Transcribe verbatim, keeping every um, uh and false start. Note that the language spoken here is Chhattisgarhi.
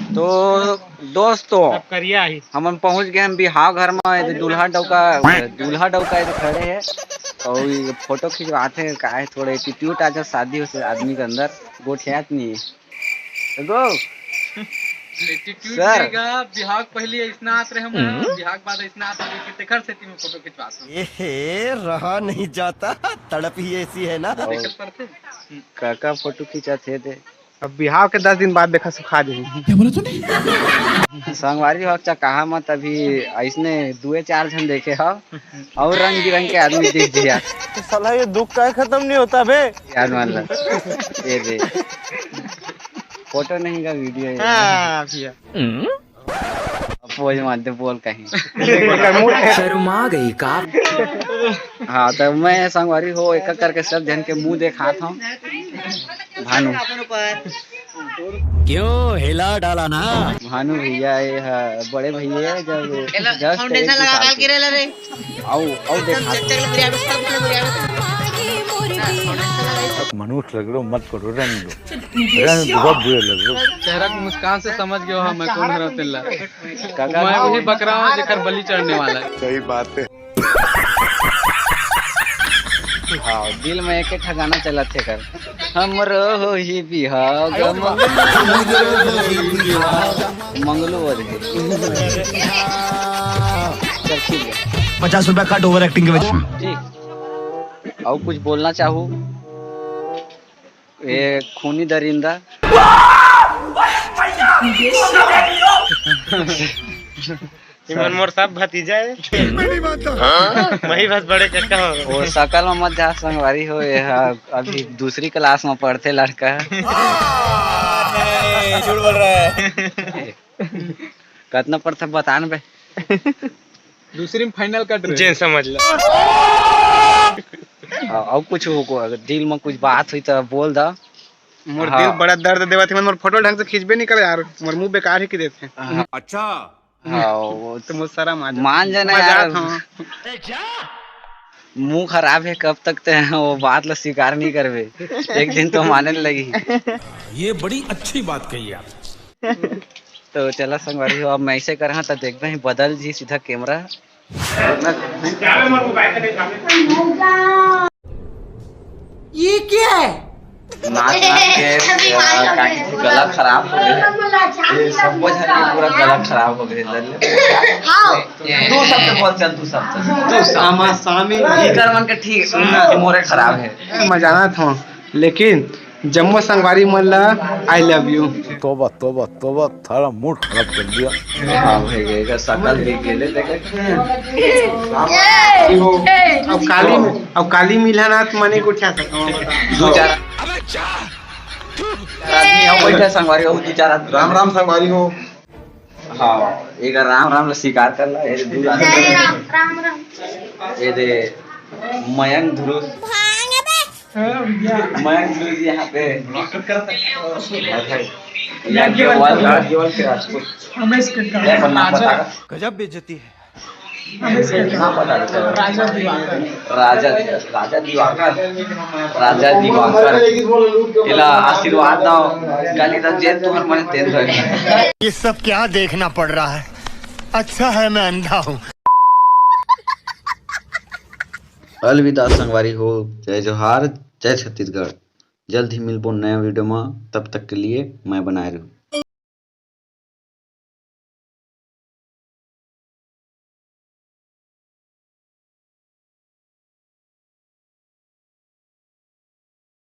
तो दोस्तों, अब करिया ही। हमन पहुंच गए हम बिहाव घर में। ये दूल्हा डौका, दूल्हा डौका ये खड़े है और ये फोटो खिंचवाते हैं। का है, थोड़ा एटीट्यूड आ जा शादी हो से आदमी के अंदर, गोठियात नहीं है। तो गो एटीट्यूड सर। बिहाव के पहले ऐसना आत रहे हम, बिहाव के बाद ऐसना आत रहे, तेखर सेती में फोटो खिंचवात हूँ। ये रहा नहीं जाता, तड़प ही ऐसी है ना। और काका फोटो खींचा थे दे। अब बिहाव के दस दिन बाद देखा सुखा जाही। क्या बोला तूने? संगवारी हो, अच्छा कहा मत, अभी ऐसने दुए चार झन देखे हो और रंग बिरंग के आदमी दिख जिया। तो साला ये दुख का खत्म नहीं होता बे? याद मान ला। ये दे। फोटो नहीं का वीडियो है। हाँ, भैया। पोज मार दे, बोल कहीं। शर्मा गई का? हाँ, तो मैं संगवारी हो, एक एक करके सब जन के मुंह देखात हूँ। भानु। क्यों हिला डाला ना? भानु भैया, ये है बड़े भैया, जब just फाउंडेशन एक लगा साल काल के। गिरे ला रे। आओ, आओ देखा। चल, चल, बिरयानी, सब बिरयानी। मनुष्य लग लो, मत करो, रहने दो। रहने दो, बहुत बुरे लग लो। चेहरा की मुस्कान से समझ गयो हाँ, मैं कौन हरा तेला। काका मैं वही बकरा हूँ जेकर बलि चढ़ने वाला है। सही बात है। हाँ, दिल में एक ठा गाना चलत हे कर, हमरो होही बिहाव ग मंगलू। मंगलू वो दे। चल ठीक है। पचास रुपया कट ओवर एक्टिंग के वजह से। ठीक। और कुछ बोलना चाहू? ए खूनी दरिंदा। इमन मोर सब भतीजा है। मैं ही बस बड़े कक्का हो। वो सकल में मत जा संगवारी हो, ये हा अभी दूसरी क्लास में पढ़ते लड़का। नहीं, झूठ बोल रहा है। कतना पढ़ता बता न बे। दूसरी में फाइनल कट रहे। जे समझ ला। आ, और कुछ हो को, अगर दिल में कुछ बात हुई तो बोल दा। मोर हाँ। दिल बड़ा दर्द देवत है, मोर फोटो ढंग से खींचबे नहीं करे यार, मोर मुंह बेकार ही की देते हैं। हाँ। अच्छा। हाँ, वो तो मोर शरम आ जाता। मान जाना मैं यार। जात हूँ। मुंह खराब है, कब तक ते वो बात ला स्वीकार नहीं करबे, एक दिन तो माने लगी। ये बड़ी अच्छी बात कही आप। तो चला संगवारी हो, अब मैं ऐसे कर हाँ तो देखते हैं बदल जी सीधा कैमरा। ये क्या है? नाच नाच के, अ, काकी के गला खराब हो गए। ये सब कुछ है कि पूरा गला खराब हो गए। हाँ। दो शब्द बोल, चल दो शब्द। दो शब्द। आमा सामी। इकर मन के ठीक सुनना कि मोरे खराब है। मैं जाना था, लेकिन जम्मो संगवारी मन ला I love you। तोबा, तोबा, तोबा, थारा मूड खराब कर दिया। हाँ, भैया, एकर शकल देख के ले, देखे। अब काली, अब काली मिलना तो मने को क्या सकता हूँ, बता। दो चार आदमी हो बैठे संगवारी हो, दो चार आदमी। राम राम संगवारी हो। हाँ, एक राम राम ला स्वीकार कर ला, ये दो आदमी। जय राम, राम राम। ये दे मयंक ध्रुव। भांग बे। मयंक ध्रुव जी यहाँ पे। याज्ञवल्क्य। याज्ञवल्क्य राजपूत। रमेश के ये अपन नाम बता। गजब बेइज्जती है। रमेश के नाम बता दो। राजा दिवाकर। राजा, राजा दिवाकर। राजा दिवाकर। इला आशीर्वाद दो। गाली दो, जे तुम्हार मन तेन रहे। ये सब क्या देखना पड़ रहा है? अच्छा है मैं अंधा हूँ। अलविदा संगवारी हो, जय जोहार, जय छत्तीसगढ़। जल्द ही मिलबो नया वीडियो में, तब तक के लिए मैं बनाए रहूँ।